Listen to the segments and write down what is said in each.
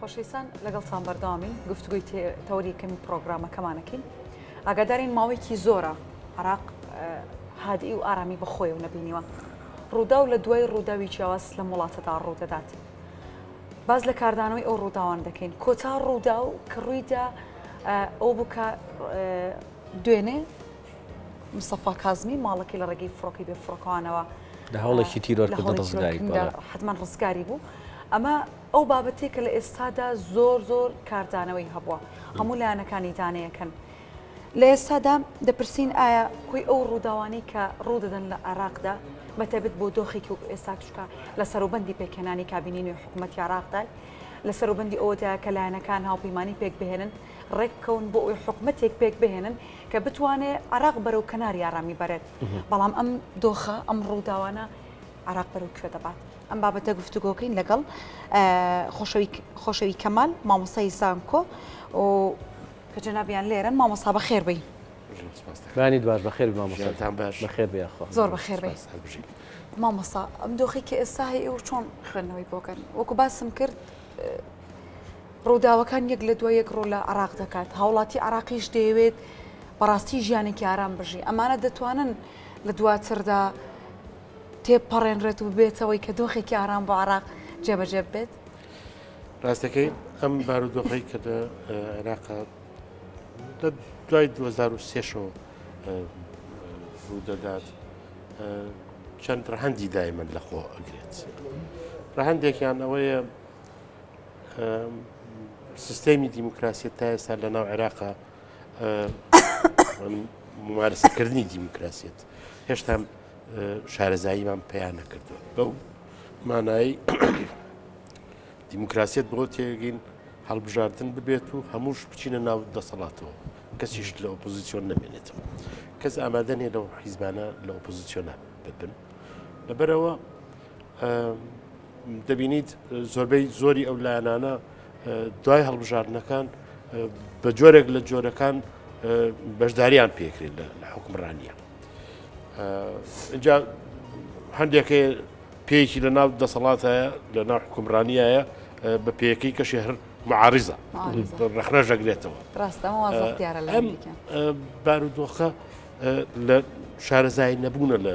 خۆشەویستان لەگەڵتان بەردەوامین گفتوگۆی تەوەری یەکەمی پرۆگرامەکەمانەکەین ئاگادارین ماوەیەکی زۆرە عراق هادی و ئارامی بەخۆی و نەبینیوە ڕووداو لە دوای ڕووداوی جیاواز لەم وڵاتەدا ڕوودەدات باز لە کاردانەوەی ئەو ڕووداوان دەکەین کۆتا ڕووداو کە ڕوویدا ئەو بوو کە دوێنێ مستەفا کازمی ماڵەکەی لە ڕێگەی فڕۆکەی بێ فڕۆکەوانەوە لە هەوڵێکی تیرۆرکردن ڕزگاری بوو. حتمما ڕزگاری بوو ئەمە ئەو بابەتێک کە لە ئێستادا زۆر زۆر کاردانەوەی هەبووە هەموو لایەنەکانی دانەیەکەن لە ئێستادا دەپرسین ئایا کۆی ئەو ڕووداوانەی کە ڕوودەدەن لە عێراقدا بەتایبەت بۆ دۆخێکی وەکو ئێستا چونکە لە سەروبەندی پێکهێنانی کابینەی نوێی حکوومەتی عێراقدا لە سەروبەندی ئەوەدا کە لایەنەکان هاوپەیمانی پێک بهێنن ڕێک بکەون بۆ ئەوەی حکومەتێک پێک بهێنن کە بتوانێت عێراق بەرەو کەناری ئارامی بەرێت بەڵام ئەم دۆخە ئەم ڕووداوانە عێراق بەرەو کوێ دەبات ئەم بابەتە گفتوگۆکەین لەگەڵ خۆشەوی کەمال مامۆستای زانکۆ و کە جەنابیان لێرەن مامۆستا بەخێر بێی. بەیانیت باش بەخێر بی مامۆستا باش بەخێر بێ یاخوا. زۆر بەخێر بێی مامۆستا ئەم دۆخی کە ئێستا هەیە ئێوە چۆن خوێندنەوەی بۆ کەن وەکو باسم کرد ڕووداوەکان یەک لە دوای یەک ڕوو لە عراق دەکات هاوڵاتی عراقیش دەیەوێت بەڕاستی ژیانێکی ئارام بژی ئەمانە دەتوانن لە دواتردا تێپەڕێنرێت و ببێتەوەی کە دۆخێکی ئارام بۆ عراق جێبەجێ بێت؟ ڕاستەکەی ئەم بارودۆخەی کە لە عێراق لە دوای 2023شەوە ڕوودەدات چەند ڕەهەندی دایمەن لە خۆ ئەگرێت ڕەهەندێکیان ئەوەیە سیستێمی دیموکراسیەت تا ئێستا لە ناو عێراقا ممارەسەکردنی دیموکراسیەت هێشتا شارەزاییمان پیا نەکردووە بەو مانایی دیموکراسیەت بۆ تێگەین هەڵبژاردن ببێت و هەمووش بچینە ناو دەسەڵاتەوە کەسیش لە ئۆپۆزیسیۆن نەمێنێتەوە کەس ئامادە نیە لەو حیزبانە لە ئۆپۆزیسیۆنە ببن لەبەرەوە دەبینیت زۆربەی زۆری ئەو لایەنانە دوای هەڵبژاردنەکان بە جۆرێک لە جۆرەکان بەشداریان پێکرێت لە حکومڕانیە اینجا هەندێکی پێیەکی لە ناو دەسەڵات هەیە لە ناو حکومڕانیایە بە پێیەکەی کەشی هەر معارزە ڕەخنە ژەگرێتەوە ئەم بارودۆخە لە شارەزایی نەبوونە لە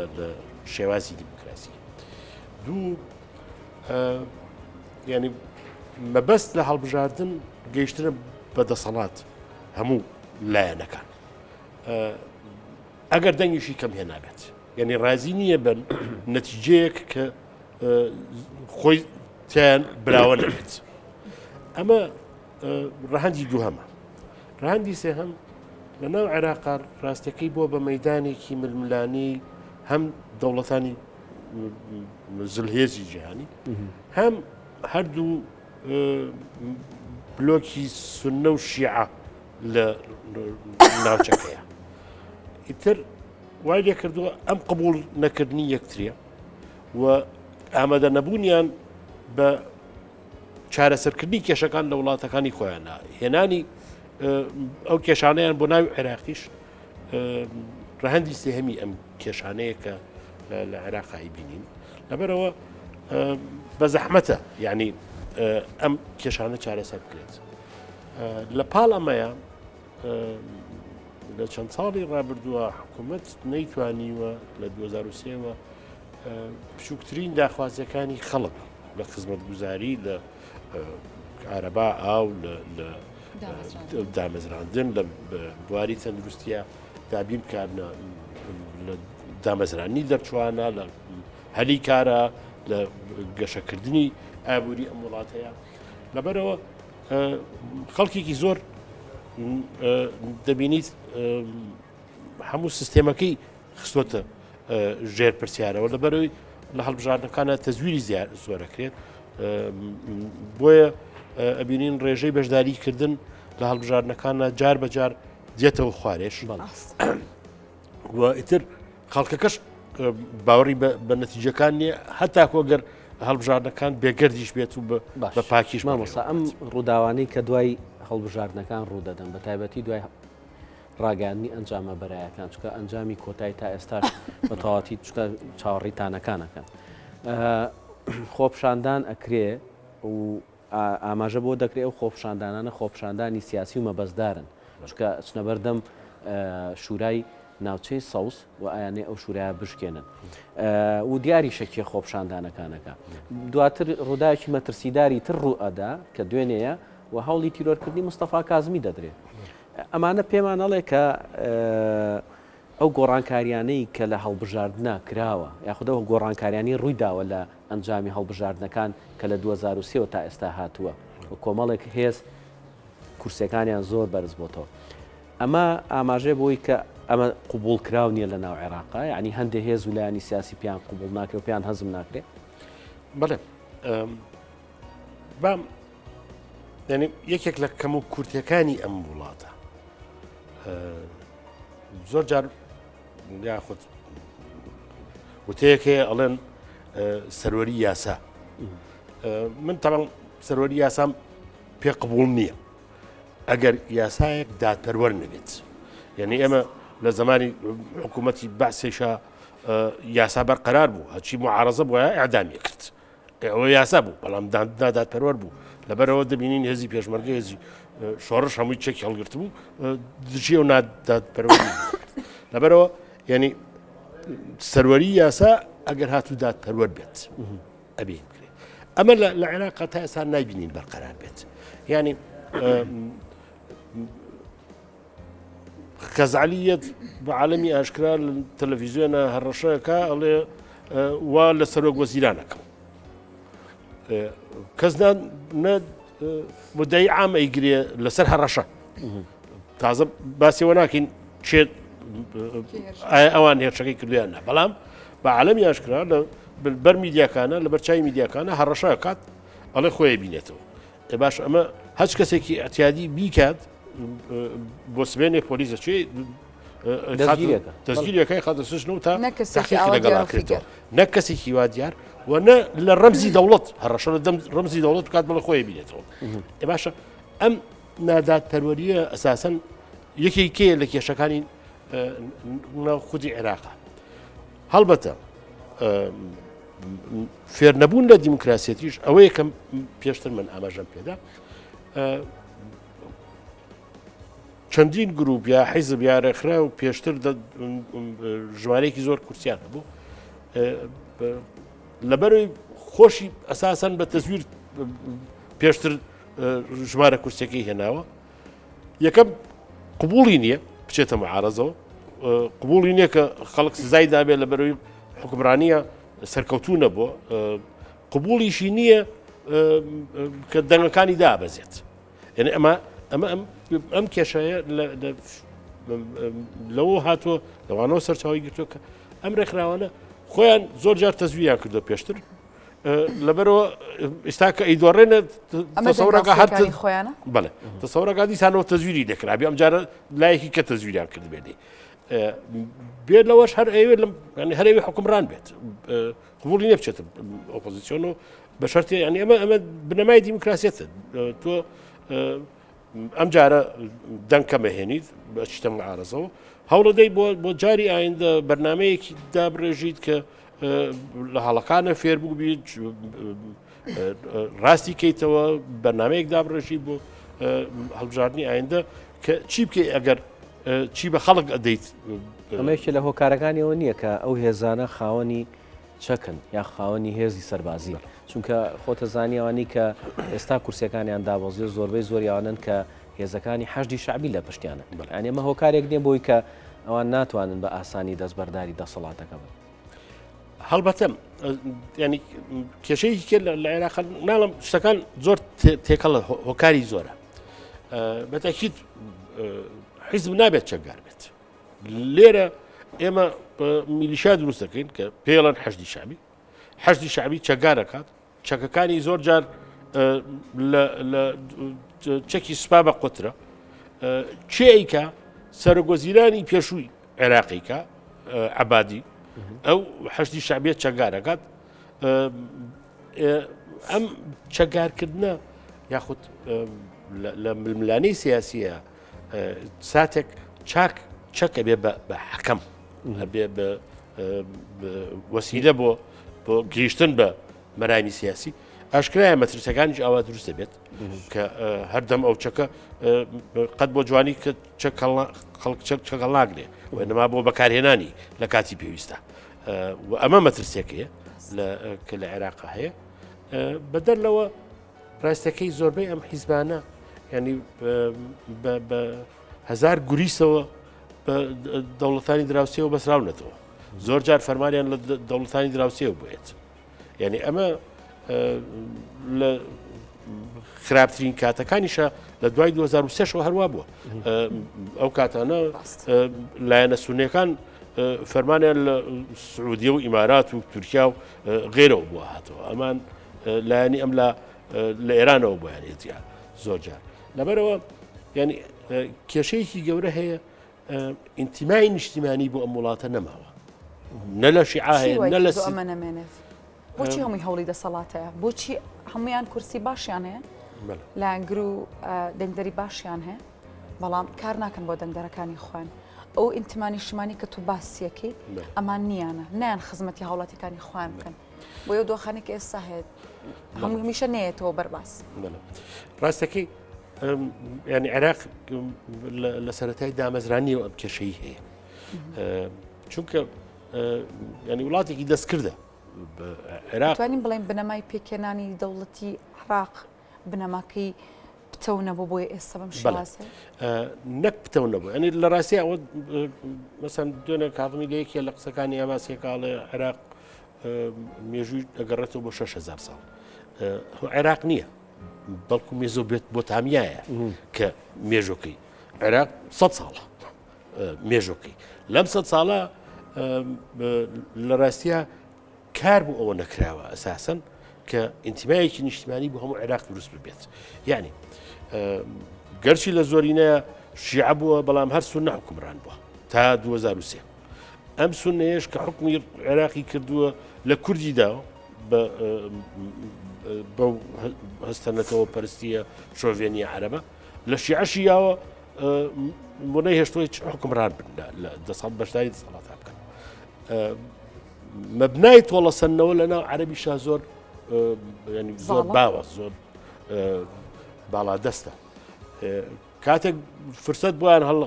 شێوازی دیموکراسی دوو ینی مەبەست لە هەڵبژاردن گەیشتنە بە دەسەڵات هەموو لایەنەکان ئەگەر دەنگیشی کەم هێنابێت یعنی ڕازی نییە بە نەتیجەیەک کە خۆی تیان براوە نەبێت ئەمە ڕەهەندی دووهەمە ڕەهەندی سێهەم لە ناو عێراقا ڕاستەکەی بۆ بە مەدانێکی ململانی هەم دەوڵەتانی زلهێزی جیهانی هەم هەردوو بلۆکی سنە و شیعە لە ناوچەکەیە ئیتر وای لێکردووە ئەم قبول نەکردنی یەکتریە و ئامادە نەبوونیان بە چارەسەرکردنی کێشەکان لە وڵاتەکانی خۆیانە هێنانی ئەو کێشانەیان بۆ ناوی عێراقیش ڕەهەندی سێهەمی ئەم کێشانەیە کە لە عێراقایی بینین لەبەرەوە بە زەحمەتە یعنی ئەم کێشانە چارەسەر بکرێت لە پاڵ ئەمەیە لە چەند ساڵی ڕابردووە حکوومەت نەیتوانیوە لە 2023ەوە بچووکترین داخوازیەکانی خەڵک لە خزمەتگوزاری لە کارەبا ئاو لە دامەزراندن لە بواری تەندروستیە دابین بکات لە دامەزرانی دەرچوانە لە هەلی کارە لە گەشەکردنی ئابووری ئەم وڵاتەیە لەبەرەوە خەڵکێکی زۆر دەبینیت هەموو سیستێمەکەی خستۆتە ژێر پرسیارەوە لەبەرەوەی لە هەڵبژاردنەکانە تەزویری زۆرەکرێت بۆیە ئەبینین ڕێژەی بەشداری کردن لە هەڵبژاردنەکانە جار بەجار دێتەوە خوارێش و ئیتر خەڵکەکەش باوەڕی بە نەتیجەکان نییە هەتاکو گەر هەڵبژاردنەکان بێگەردیش بێت و بە پاکیش مامۆستا ئەم ڕووداوانەی کە دوای هەڵبژاردنەکان ڕوودەدەن بە تایبەتی دوای ڕاگەاندنی ئەنجامە بەرایەکان چکە ئەنجامی کۆتایی تا ئێستاش بە تەواتی چکە چاوەڕیتانەکانەکەن خۆپشاندان ئەکرێ و ئاماژە بۆ دەکرێت ئەو خۆپیشاندانانە خۆپیشاندانی سیاسی و مەبەستدارن، چونکە ئەچنە بەردەم شورای ناوچەی سەوز و ئەیانەوێ ئەو شورایە بشکێنن و دیاریشە کێ خۆپیشاندانەکانەکە. دواتر ڕووداوێکی مەترسیداری تر ڕوو ئەدا کە دوێنێیە و هەوڵی تیرۆرکردنی مستەفا کازمی دەدرێت. ئەمانە پێمان ئەڵێ کە ئەو گۆڕانکاریانەی کە لە هەڵبژاردنا کراوە یاخود ئەو گۆڕانکاریانەی ڕووی داوە لە ئەنجامی هەڵبژاردنەکان کە لە 2003 وە تا ئێستا هاتووە و کۆمەڵێک هێز کورسیەکانیان زۆر بەرز بۆتەوە ئەمە ئاماژەیە بۆی کە ئەمە قوبوڵ کراو نییە لە ناو عێراقا یعنی هەندێک هێز و لایەنی سیاسی پێیان قوبوڵ ناکرێ و پێیان هەزم ناکرێ. بەڵێ بام یعنی یەکێک لە کەم و کورتەکانی ئەم وڵاتە زۆر جار یاخود وتەیەک هەیە ئەڵێن سەروەری یاسا من تەڵم سەروەری یاسام پێ قبول نییە ئەگەر یاسایەک دادپەروەر نەبێت یعنی ئێمە لە زمانی حکوومەتی بەعسێشا یاسا بەرقەرار بوو هەچی معارەزە بووە ئەعدامی کرد ئەوە یاسا بوو بەڵام نادادپەروەر بوو لەبەرەوە دەبینین هێزی پێشمەرگە هێزی شۆڕش هەمووی چەکی هەڵگرت بوو دژی و نادادپەروەری لەبەرەوە یعنی سەروەری یاسا ئەگەر هاتوو دادپەروەر بێت ئەبێ بکرێت ئەمە لە عێراق تا ئێستا نایبینین بەرقەرار بێت یعنی خەزعەلی یەت بە عالەمی ئاشکرا لە تەلەڤیزیۆنە هەڕەشەکە ئەڵێ وا لە سەرۆک وەزیرانەکەم کەس نە مدەی عام ئەیگرێ لەسەر هەڕەشە تازە باسیەوە ناکەین چێت ئەوان هێرشەکەی کردویان نە بەڵام بە عالەمی ئاشکرا لە بەر میدیاکانە لە بەرچوی میدیاکانە هەڕەشە کات ئەڵێ خۆی بینێتەوە ئێ باش ئەمە هەچ کەسێکی ئەتیادی بیکات بۆ سبێنێ پۆلیس دەچێ دەستگیریەکەی خاتە سژن و تا لەگەڵاکرێتەوە نەک کەسێکی وا دیار و نە لە ڕەمزی دەوڵەت هەڕەشە لە دەم ڕەمزی دەوڵەت بکات بەڵە خۆی بینێتەوە ئێ باشە ئەم نادادپەروەریە ئەساسەن یەکێکێ لە کێشەکانی ناو خودی عێراقا هەڵبەتە فێرنەبوون لە دیموکراسیەتیش ئەوەیە کە پێشتر من ئاماژەم پێدا چەندین گروپ یا حیزب یا ڕێکخرا و پێشتر ژمارەیەکی زۆر کورسیان هەبوو لەبەرەوەی خۆشی ئەساسەن بە تەزویر پێشتر ژمارە کورسەکەی هێناوە یەکەم قبوڵی نییە بچێتە معارەزەوە قبوڵی نییە کە خەڵک سزای دابێت لە بەرەوەی حکومڕانیە سەرکەوتوو نەبووە قبوڵیشی نییە کە دەنگەکانی دابەزێت یعنی ئەمە ئەمە ئەم کێشەیە لەوە هاتووە لەوانەوە سەرچاوی گرتووە کە ئەم ڕێکخراوانە خۆیان زۆر جار تەزویان کردو پێشتر لەبەرەوە ئێستا کە ئەیدۆڕێنە تەسەورەکە هەر خۆیانە بەڵێ تەسەورەکە دیسانەوە تەزویری دەکرابی ئەم جارە لایەکی کە تەزویریان کرد بێنی بێ لەوەش هەر ئەوێ هەرەوێ حکومڕان بێت قبولی نەبچێت ئۆپۆزیسیۆن و بە شەرتی ینی ئەمە ئەمە بنەمای دیموکراسیەتە تۆ ئەم جارە دەنگ کەمەهێنیت بەچیتە معارەزەوە هەوڵەدەی بۆ بۆ جاری ئایندە بەرنمەیەکی دابڕێژیت کە لە هەڵەکانە فێر بوو بیت ڕاستی کەیتەوە بەرنمەیەک دابڕێژی بۆ هەڵبژاردننی ئایندە کە چی بکەی ئەگەر چی بە خەڵک ئەدەیت ئەمەیەکی لە هۆکارەکانیەوە نییە کە ئەو هێزانە خاوەنی چەکن یا خاوەنی هێزی سەربازین چونکە خۆتە زانی ئەوانەی کە ئێستا کورسیەکانیان دابەزیوە زۆربەی زۆری ئەوانەن کە هێزەکانی حەشدی شەعبی لە پشتیانن یانی ئەمە هۆکارێک نییە بۆی کە ئەوان ناتوانن بە ئاسانی دەستبەرداری دەسەڵاتەکە بن. هەڵبەتە ینی کێشەیەکی کێ لە عێراق ناڵم شتەکان زۆر تێکەڵ هۆکاری زۆرە بەتەکیت حیزب نابێت چەکدار بێت لێرە ئێمە میلیشیا دروست دەکەین کە پێڵەن حەشدی شعبی حەشدی شعبی چەکدارەکات چەکەکانی زۆر جار لە چەکی سوپا بە قوترە چێ ئەیکا سەرۆک وەزیرانی پێشووی عێراقیکە عبادی ئەو حەشدی شعبیە چەکدارەکات ئەم چەکدارکردە یاخود لە ململانەی سیاسیە ساتێک چاک چەک ئەبێ بە حەکەم ئەبێ بە وەسیلە بۆ بۆ گەیشتن بە مەرامی سیاسی. ئاشکرایە مەترسەکانیش ئاوا دروست دەبێت کە هەردەم ئەو چەکە قەت بۆ جوانی کە چەک خەڵک چەک چەکەڵ ناگرێ و نەما بۆ بەکارهێنانی لە کاتی پێویستە و ئەمە مەترسێکەیە کە لە عێراق هەیە بەدەر لەوە ڕاستەکەی زۆربەی ئەم حیزبانە ینی بە هزار گوریسەوە بە دەوڵەتانی دراوسێەوە بەسراونەتەوە زۆر جار فەرمانیان لە دەوڵەتانی دراوسێەوە بێت یعنی ئەمە لە خراپترین کاتەکانیشە لە دوای 2023ەوە هەروە بووە ئەو کاتانە لایەنە سونەکان فەرمانیان لە سعودیە و ئیمارات و تورکیا و غێرەوە بووە هاتەوە ئەمان لایەنی ئەم لە لە ئێرانەوە بۆیان هێتیا زۆر جار لەبەرەوە ینی کێشەیەکی گەورە هەیە ئینتیمای نیشتیمانی بۆ ئەم وڵاتە نەماوە نە لە شیعە هەیە نە لە ئەمە نەمێنێت بۆچی هەمووی هەوڵی دەسەڵاتەیە بۆچی هەمویان کورسی باشیان هەیە لایەنگر و دەنگدەری باشیان هەیە بەڵام کار ناکەن بۆ دەنگدەرەکانی خۆیان ئەو ئینتیما نیشتمانی کە تو باسیەکەی ئەمان نییانە نیان خزمەتی هاوڵاتیەکانی خۆیان بکەن بۆ ئەو دۆخانێک ئێستا هەیە هەموو هەمیشە نێتەوە بەرباس ڕاستەکەی ینی عێراق لە سەتای دامەزرانیەوە ئەم کێشەی هەیە چونکە ینی وڵاتێکی دەستکردە عێراق توانین بڵێن بنەمای پێکێنانی دەوڵەتی عراق بنەماکەی پتەو نەبوو بۆیە ئێستا بەم شێوازە نەک پتەو نەبوو ئەنی لە ڕاستی ئەوە مەسەن دوێنێ کاظمی لە یەکێ لە قسەکانی ئەباسیەکاڵێ عێراق مێژووی دەگەڕێتەوە بۆ 6000 ساڵ عێراق نییە بەڵکو مێزۆ بێت بۆ تامیایە کە مێژۆکەی عێراق 100 ساڵە مێژۆکەی لەم سە ساڵە لە ڕاستە کار بۆ ئەوە نەکراوە ئەساسەن کە ئینتیمایەکی نیشتمانی بۆ هەموو عێراق دروست ببێت یعنی گەرچی لە زۆرینە شیعە بووە بەڵام هەر سوننە حکومڕان بووە تا 2023 ئەم سونەیەش کە حکومی عێراقی کردووە لە کوردی داوە بەو هەستەنەتەوە پەرستیە شۆڤێنیە عەرەبە لە شیعەشی یاوە بۆ نەیهێشتووە هیچ حکومڕان بن لە دەسەڵ بەشداری دەسەڵاتە بکەن مەبنای تۆڵەسەندنەوە لە ناو عەرەبیشا زۆر ینی زۆر باوە زۆر باڵادەستە کاتێک فرسەت بۆیان هەڵ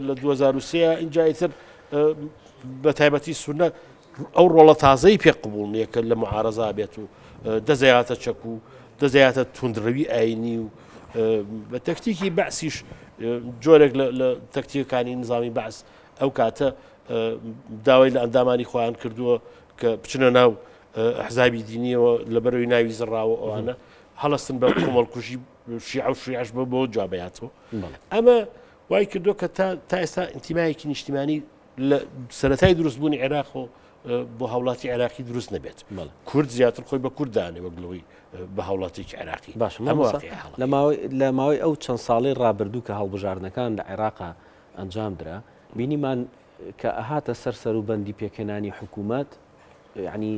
لە 2023 اینجا ئیتر بە تایبەتی سونە ئەو ڕۆڵە تازەی پێ قبول نییە کە لە معارەزا بێت و دەزەیاتە چەک و دەزەیاتە توندڕەوی ئاینی و بە تەکتیکی بەعسیش جۆرێک لە تەکتیەکانی نظامی بەعس ئەو کاتە داوای لە ئەندامانی خۆیان کردووە کە بچنە ناو ئەحزابی دینیەوە لەبەرەوەی ناوی زڕاوە ئەوانە هەڵستن بە کۆمەڵکوژی شیعە و شیعەش بە بۆ جوابیاتەوە ئەمە وای کردو کە تا تا ئێستا ئینتیمایەکی نیشتیمانی لە سەتای دروستبوونی عێراق و بۆ هاوڵاتی عێراقی دروست نەبێت کورد زیاتر خۆی بە کوردانێ وەک لەوەی بە هاوڵاتێکی عێراقی باش لە ماوەی ئەو چەند ساڵی ڕابردوو کە هەڵبژاردنەکان لە عێراقا ئەنجام درا، بینیمان کە ئەهاتە سەر سەروبەندی پێکهێنانی حکوومەت، یەعنی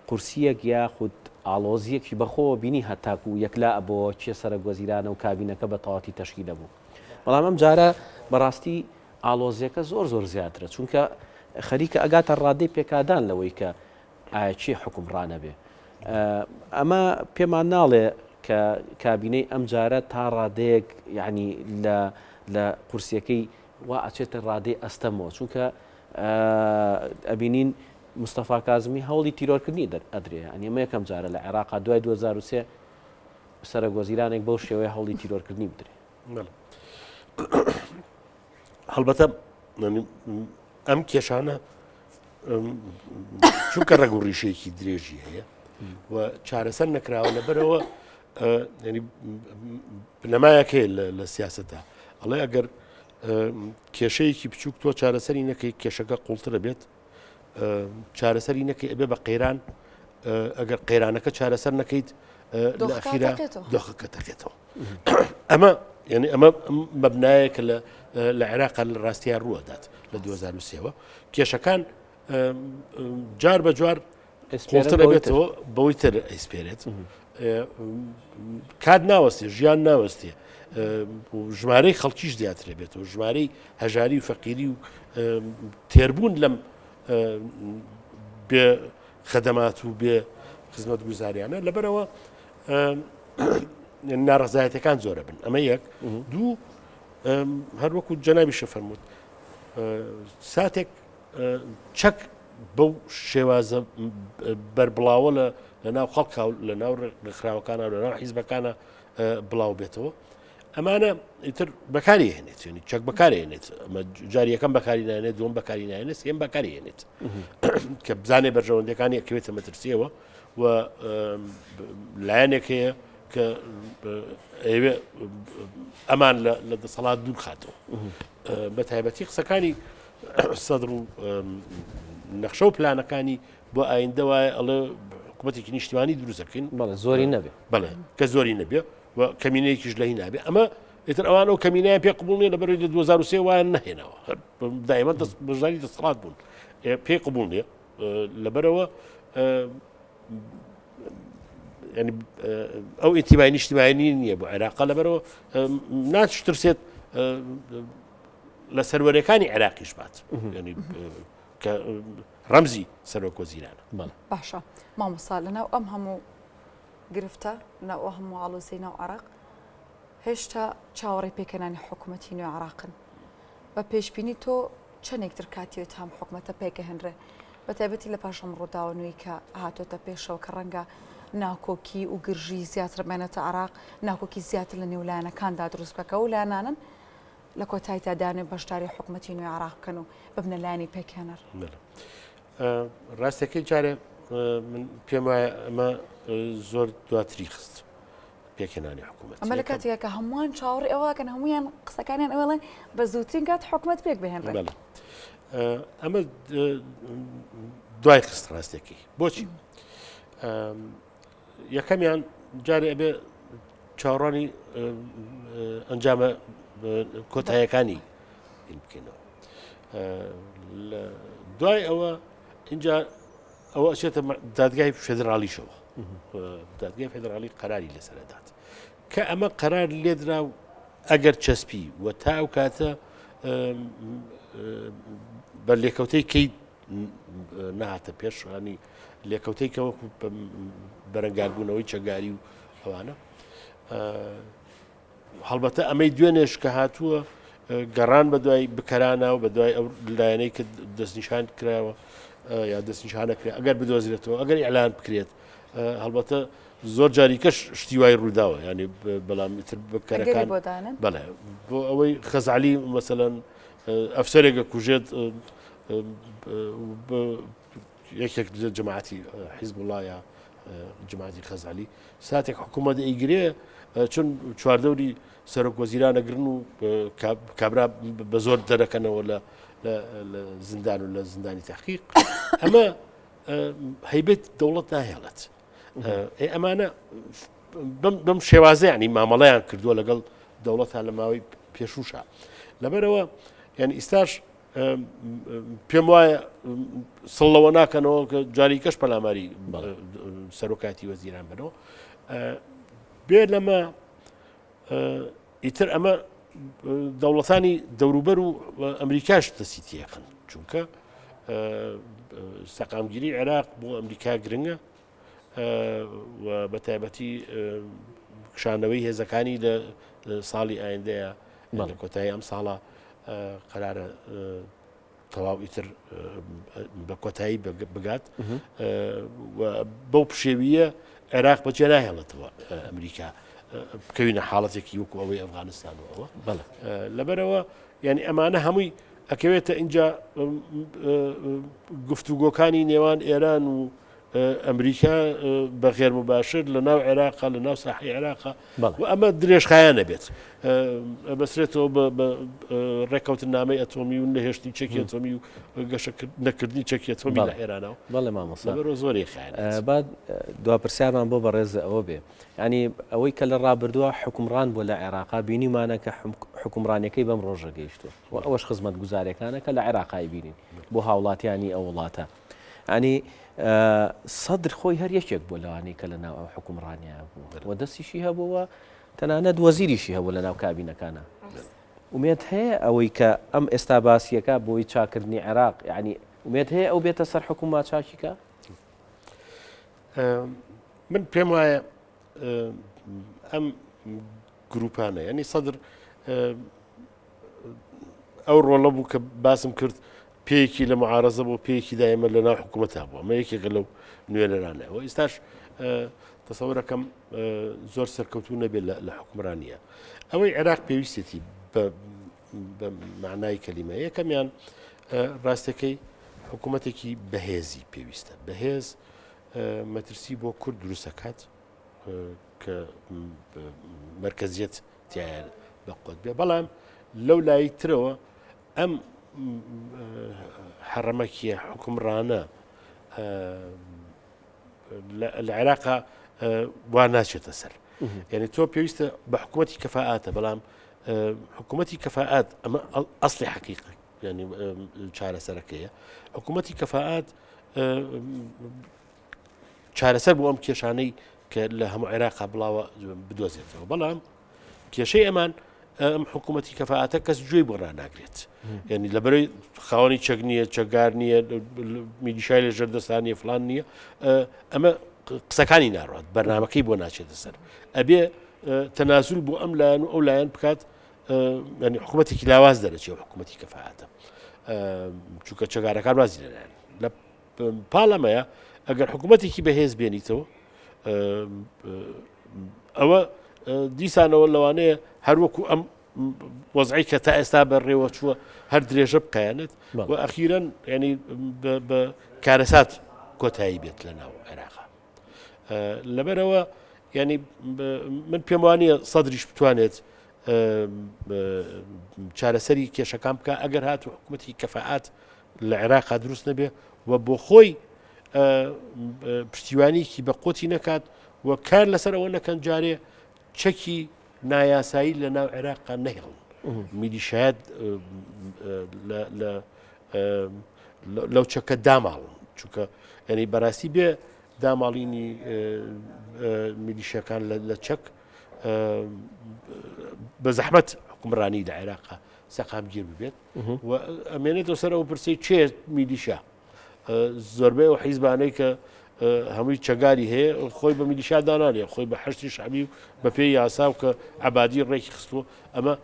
قورسییەک یاخود ئاڵۆزییەکی بەخۆوە بینی هەتاکوو یەکلا ئەبۆوە کێ سەرەک وەزیرانە و کابینەکە بە تەواتی تەشکیل ئەبوو. بەڵام ئەم جارە بەڕاستی ئاڵۆزییەکە زۆر زۆر زیاترە، چونکە خەریکە ئەگاتە ڕادەی پێکادان لەوەی کە ئایا کێ حوکمڕان ئەبێ؟ ئەمە پێمان ناڵێ کە کابینەی ئەم جارە تا ڕادەیەک یعنی لە لە قورسیەکەی وا ئەچێتە ڕادەی ئەستەمەوە چونکە ئەبینین مستەفا کازمی هەوڵی تیرۆرکردنی ئەدرێ ئەنی ئەمە یەکەم جارە لە عێراقا دوای 2023 سەرەک وەزیرانێک بەو شێوەیە هەوڵی تیرۆرکردنی بدرێ. هەڵبەتە ئەم کێشانە چونکە ڕەگ و ڕیشەیەکی درێژی هەیە و چارەسەر نەکراوە لەبەرەوە بنەمایەک هەیە لە سیاستدا ئەڵێ ئەگەر کێشەیەکی بچووک تۆ چارەسەری نەکەی کێشەکە قوڵترە بێت چارەسەری نەکەی ئەبێ بە قەیران ئەگەر قەیرانەکە چارەسەر نەکەیت لە ئەخیرا دۆخەکە تەقێتەوە ئەمە یعنی ئەمە مەبنایەکە لە لە عێراق لە ڕاستیان ڕووەدات لە 2023ەوە کێشەکان جار بە جوار قوڵتر ئەبێتەوە بەوەی تر ئەیسپێرێت کات ناوەستێ ژیان ناوەستێ ژمارەی خەڵکیش زیاترە بێتەوە ژمارەی هەژاری و فەقیری و تێربوون لەم بێ خەدەمات و بێ خزمەت گوزاریانە لەبەرەوە. ناڕزایەتەکان زۆرە بن ئەمە یەک دوو هەروەکو جەنابیشە فەرمووت ساتێک چەک بەو شێوازە بەربڵاوە لە لە ناو خەڵکا و لە ناو ڕێکخراوەکانە لە ناو حیزبەکانە بڵاو بێتەوە ئەمانە ئیتر بەکاری هێنێت یعنی چەک بەکاری هێنێت ئەمە جاری یەکەم بەکاری نایێنێت دووەم بەکاری نایێنێت سێم بەکاری هێنێت کە بزانێ بەرژەوەندەکانی ئەکەوێتە مەترسیەوە و لایەنێک هەیە کە ئەوێ ئەمان لە دەسەڵات دوور خاتەوە بە تایبەتی قسەکانی سەدر و نەخشە و پلانەکانی بۆ ئایندە وایە ئەڵێ حکوومەتێکی نیشتمانی دروست دەکەین بەڵێ زۆری نەبێ بەڵێ کە زۆری نەبێ و کەمینەیەکیش لە هی نابێ ئەمە ئیتر ئەوان ئەو کەمینەیان پێ قبوڵ نییە لەبەرەوەی لە 2003 وایان نەهێناوە دایمە دەست بەشداری دەسەڵات بوون پێی قبوڵ نییە لەبەرەوە ینی ئەو ئینتیمای نیشتیمانی نییە بۆ عێراقا لەبەرەوە ناشترسێت لە سەروەرەکانی عێراقیش بات ینی کە ڕەمزی سەرۆک وەزیرانە. باشە مامۆستا لەناو ئەم هەموو گرفتە لەناو ئەو هەموو ئاڵۆزیەی ناو عێراق هێشتا چاوەڕێی پێکهێنانی حکوومەتی نوێ عێراقن بە پێشبینی تۆ چەندێک تر کاتیەوێت هەم حکوومەتە پێکەهێنرێ بە تایبەتی لە پاش ئەم ڕووداوە نوێی کە هاتۆتە پێشەوە کە ڕەنگە ناکۆکی و گرژی زیاتر بێنێتە عێراق ناکۆکی زیاتر لە نێو لایەنەکاندا دروست بکە کە ئەو لایەنانەن لە کۆتاییدا دانێ بەشداری حکوومەتی نوێی عێراق بکەن و ببنە لایەنی پێکهێنەر. ڕاستەکەی جارێ من پێم وایە ئەمە زۆر دواتری خست پێکهێنانی حکوومەت. ئەمە لە کاتێکا کە هەمووان چاوەڕێ ئەوەکەن هەمویان قسەکانیان ئەوێڵێن بە زووترین کات حکوومەت پێک بهێنرێت. ئەمە دوای خست ڕاستەکەی بۆچی؟ یەکەمیان جارێ ئەبێ چاوەڕوانی ئەنجامە کۆتایەکانی بکەینەوە دوای ئەوە اینجا ئەوە ئەچێتە دادگای فێدرالیشەوە دادگای فێدرالی قەراری لەسەرەدات کە ئەمە قەرار لێدرا و ئەگەر چەسپی و تا ئەو کاتە بە لێکەوتەی کەی نەهاتە پێش ینی لێکەوتەی کە وەکو بەرەنگاربوونەوەی چەکداری و ئەوانە هەڵبەتە ئەمەی دوێنێش کە هاتووە گەڕان بە دوای بکەرانە و بە دوای ئەو لایەنەی کە دەستنیشان کراوە یا دەستنیشانە کرێ ئەگەر بدۆزرێتەوە ئەگەر ئیعلان بکرێت هەڵبەتە زۆر جاری کەش شتی وای ڕووداوە ینی بەڵام تر بکەرەکان بەڵێ بۆ ئەوەی خەزعلی مەسەەن ئەفسەرێک ئەکوژێت یەکێک لە جەماعەتی حیزبوڵا یا جەماعەتی خەزعلی ساتێک حکوومەت ئەیگرێ چون چواردەوری سەرۆک وەزیران ئەگرن و کابرا بە زۆر دەرەکەنەوە لە لە زیندان و لە زیندانی تحقیق ئەمە هەیبێت دەوڵەت ناهێڵێت ئەمانە بەم شێوازە ینی مامەڵەیان کردووە لەگەڵ دەوڵەتان لە ماوەی پێشوشە لەبەرەوە یعنی ئیستاش پێم وایە سڵەوە ناکەنەوە کە جاری کەش پەلاماری سەرۆکاتی وەزیران بنەوە بێ لەمە ئیتر ئەمە دەوڵەتانی دەوروبەر و ئەمریکاش دەستی تێخن چونکە سەقامگیری عێراق بۆ ئەمریکا گرنگە و بە تایبەتی کشانەوەی هێزەکانی لە ساڵی ئایندەیە لە کۆتایی ئەم ساڵە قەرارە تەواو ئیتر بە کۆتایی بگات بەو پشێویە عێراق بەجێ ناهێڵێتەوە ئەمریکا بکەوینە حاڵەتێکی وەکو ئەوەی ئەفغانستان و ئەوە لەبەرەوە یعنی ئەمانە هەمووی ئەکەوێتە اینجا گفتوگۆکانی نێوان ئێران و ئەمریکا بە غێر مباشر لە ناو عێراقا لە ناو ساحی عێراقا و ئەمە درێژخایەنە بێت بەسرێتەوە بە ڕێککەوتنامەی ئەتۆمی و نەهێشتنی چەکی ئەتۆمی و گەشە نەکردنی چەکی ئەتۆمی لە ئێرانەوە بەڵێ مامۆستا لەبەرەوە زۆری خایەن با دوا پرسیارمان بۆ بەڕێز ئەوە بێ ینی ئەوەی کە لە ڕابردووە حکومڕان بۆ لە عێراقا بینیمانە کە حکومڕانەکەی بەم ڕۆژە گەیشتووە و ئەوەش خزمەتگوزارەکانە کە لە عێراقای بینین بۆ هاوڵاتیانی ئەو وڵاتە یانی سەدر خۆی هەر یەکێک بوو لەوانەی کە لە ناو ئەو حکومڕانیان بوو و دەستیشی هەبووە تەنانەت وەزیریشی هەبوو لە ناو کابینەکانە ئومێد هەیە ئەوەی کە ئەم ئێستا باسیەکە بۆی چاکردنی عێراق یعنی ئومێد هەیە ئەو بێتە سەر حکوومە چاکیکە من پێم وایە. ئەم گروپانە ینی سەدر ئەو ڕۆڵە بوو کە باسم کرد پێیەکی لە معارەزە بۆ پێیەکی دایمە لە ناو حکوومەتە بوو ئەمە یەکێکە لەو نوێنەرانە و ئێستاش تەسەورەکەم زۆر سەرکەوتوو نەبێت لە حکومرانیە ئەوەی عێراق پێویستێتی بە معنای کەلیمە یەکەمیان ڕاستەکەی حکوومەتێکی بەهێزی پێویستە بەهێز مەترسی بۆ کورد دروستەکات کە مەرکەزیەت تایە بە قوت بێ بەڵام لەو لای ترەوە ئەم حەڕەمەکیە حکومڕانە لە عێراقا وا ناچێتە سەر یعنی تۆ پێویستە بە حکوومەتی کەفااتە بەڵام حکوومەتی کەفاات ئەمە ئەسلی حەقیقە ینی چارەسەرەکەیە حکوومەتی کەفاات چارەسەر بۆ ئەم کێشانەی کە لە هەموو عێراقا بڵاوە بدۆزێتەوە بەڵام کێشەی ئەمان ئەم حکوومەتی کەفاەتە کەس گوێی بۆ ڕناگرێت یعنی لەبەرەی خاوەنی چەک نییە چەکگار نییە میلیشای لە ژێردەستانیە فلان نییە ئەمە قسەکانی ناڕات بەرنمەکەی بۆ ناچێتە سەر ئەبێ تەنازول بۆ ئەم لایەن و ئەو لایەن بکات ینی حکوومەتێکی لاواز دەرەچێ و حکوومەتی کەفاەتە چونکە چەگارەکان وازی لەلایەن لە پاڵ ئەمەیە ئەگەر حکوومەتێکی بەهێز بێنیتەوە ئەوە دیسانەوە لەوانەیە هەروەکو ئەم وەزعی کە تا ئێستا بە ڕێوە چووە هەر درێژە بکایەنێت و ئەخیرەن ینی بە کارەسات کۆتایی بێت لە ناو عێراقا لەبەرەوە ینی من پێم وانە سەدریش بتوانێت چارەسەری کێشەکان بکە ئەگەر هات و حکوومەتی کەفاات لە عێراقا دروست نەبێ و بۆ خۆی پشتیوانیکی بە قوتی نەکات و کار لەسەر ئەوە نەکەن جارێ چەکی نایاسایی لە ناو عێراقا نەهێڵن میلیشایەت لەو چەکە داماڵن چونکە ینی بەڕاستی بێ داماڵینی میلیشەکان لە چەک بە زەحمەت حکومڕانی لە عێراقا سەقامگیر ببێت و ئەمێنێتەوە سەر ئەو پرسەی کێ میلیشا زۆربەی ئەو حیزبانەی کە هەمووی چەگاری هەیە خۆی بە میلیشا دانانێ خۆی بە حەشتی شعبی و بە پێی یاسا و کە عبادی ڕێکی خستووە ئەمە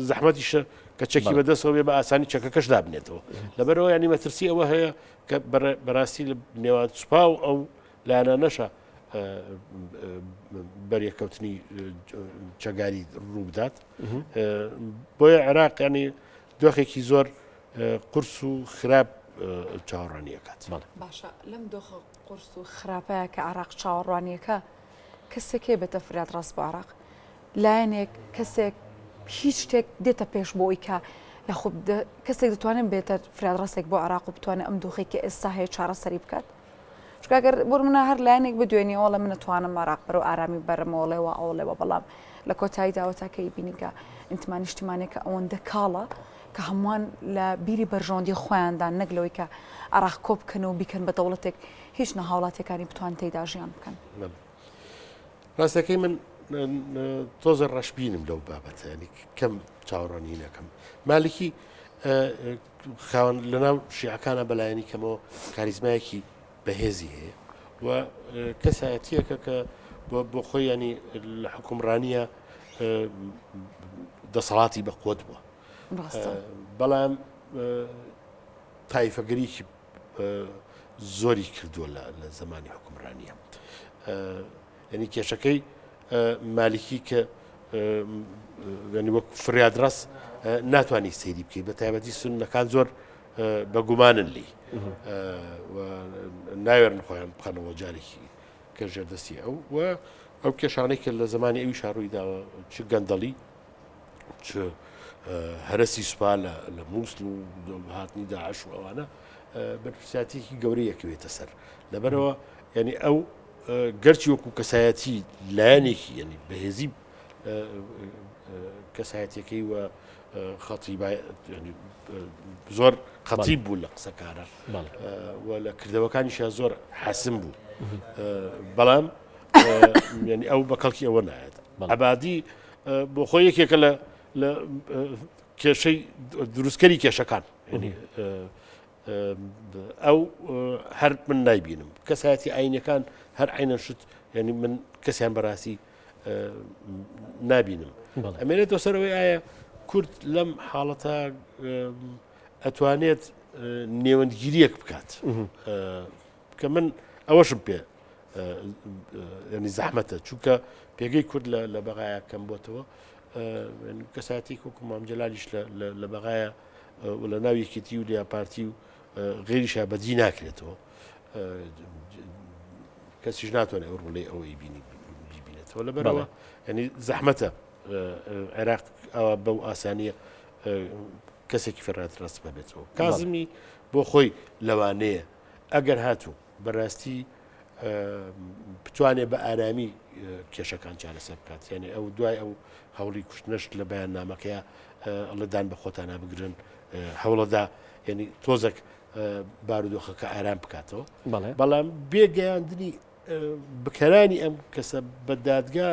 زەحمەتیشە کە چەکی بەدەستەوە بێ بە ئاسانی چەکەکەش دابنێتەوە لەبەرەوە ینی مەترسی ئەوە هەیە کە بەڕاستی لە نێوان سوپا و ئەو لایەنانەشە بەریەککەوتنی چەگاری ڕووبدات بۆیە عێراق ینی دۆخێکی زۆر قورس و خراپ چاوەڕوانیەکات. باشە لەم دۆخە قورس و خراپەیە کە عێراق چاوەڕوانیەکە کەسێک هەیە بێتە فریاد ڕاست بۆ عێراق لایەنێک کەسێک هیچ شتێک دێتە پێش بۆ ئەوی کە یاخود کەسێک دەتوانێت بێتە فریاد ڕاستێک بۆ عێراق و بتوانێت ئەم دۆخێک کە ئێستا هەیە چارەسەری بکات چونکە گەر بۆ نمونە هەر لایەنێک بدوێنی ئەوڵێ من ئەتوانم عێراق بەرەو ئارامی بەرم ئەوڵێ وا ئەوڵێ وا بەڵام لە کۆتاییدا ئەوەتا کە ئەیبینی کە ئینتما نیشتیمانێکە ئەوەندە کاڵە کە هەمووان لە بیری بەرژەوەندی خۆیاندان نەک لەوەی کە عێراق کۆ بکەن و بیکەن بە دەوڵەتێک هیچ نە هاوڵاتیەکانی بتوان تێیدا ژیان بکەن. ڕاستەکەی من تۆزە ڕەشبینم لەو بابەتە ینی کەم چاوەڕوانی نەکەم مالکی خاوەن لەناو شیعەکانە بەلایەنی کەمەوە کاریزمایەکی بەهێزی هەیە و کەسایەتیەکە کە بۆ خۆی ینی لە حکومڕانیە دەسەڵاتی بە قوت بووە بەڵام تایفەگەریکی زۆری کردووە لە زمانی حکومڕانیە یعنی کێشەکەی مالکی کە ینی وەک فریادڕەس ناتوانانی سەیری بکەیت بە تایبەتی سوننەکان زۆر بە گومانن لی ناوێرن خۆیان بخەنەوە جارێکی کە ژێردەستی ئەو و ئەو کێشانەی کە لە زمانی ئەوی شاڕووی داوە چ گەندەڵی چ هەرەسی سوپا لە مووسڵ و هاتنی داعش و ئەوانە بەرپرسیارەتێکی گەورەی یەکەوێتە سەر لەبەرەوە یعنی ئەو گەرچی وەکو کەسایەتی لایەنێکی ینی بەهێزی کەسایەتەکەی و خەتی زۆر خەتیب بوو لە قسەکانە و لە کردەوەکانیشا زۆر حەسم بوو بەڵام ینی ئەو بە کەڵکی ئەوە نایەت عبادی بۆ خۆی یەکێکە لە لە کێشەی دروستکەری کێشەکان ئەو هەر من نایبینم کەسایەتی ئاینەکان هەر عینە شت ینی من کەسیان بەڕاستی نابینم ئەمێنێتەوە سەرەوەی ئایا کورد لەم حاڵەتە ئەتوانێت نێوەندگیریەک بکات کە من ئەوەشم پێ ینی زەحمەتە چونکە پێگەی کورد لە بەغایە کەم بۆتەوە کەساتی وەکو مام جەلالیش لە بەغایە لە ناو یەکێتی و لە پارتی و غێریشا بەجی ناکرێتەوە کەسیش ناتوانێت ئەو ڕۆڵەی ئەوەی بینی بیبینێتەوە لەبەرەوە ینی زەحمەتە عێراق ئەوە بەو ئاسانیە کەسێکی فێرات ڕاست بەبێتەوە کازمی بۆ خۆی لەوانەیە ئەگەر هاتوو بەڕاستی بتوانێت بە ئارامی کێشەکان چارەسەر بکات یعنی ئەو دوای ئەو هەوڵی کوشتنەش لە بەیان نامەکەیە ئەڵەدان بە خۆتانە بگرن هەوڵەدا یعنی تۆزێک بارودۆخەکە ئارام بکاتەوە بەڵام بێگەیاندنی بکەرانی ئەم کەسە بە دادگا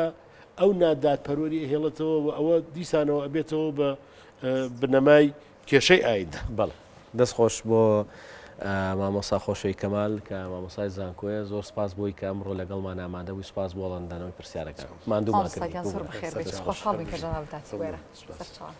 ئەو نادادپەروەری ئەهێڵێتەوە و ئەوە دیسانەوە ئەبێتەوە بە بنەمای کێشەی ئایندە. بەڵێ دەست خۆش بۆ مامۆستا خۆشەوی کەمال کە مامۆستای زانکۆیە زۆر سپاس بۆی کە ئەمڕۆ لەگەڵمان ئامادە بووی سپاس بۆ وەڵامدانەوەی پرسیارەکان ماندوومان مامۆستا کردی گیان زۆر ببورە بەخێر بێیت دەست خۆش خۆشحاڵ بووین کە جەنابت هاتی سپاس. بۆ ئێرە سەرچاوان.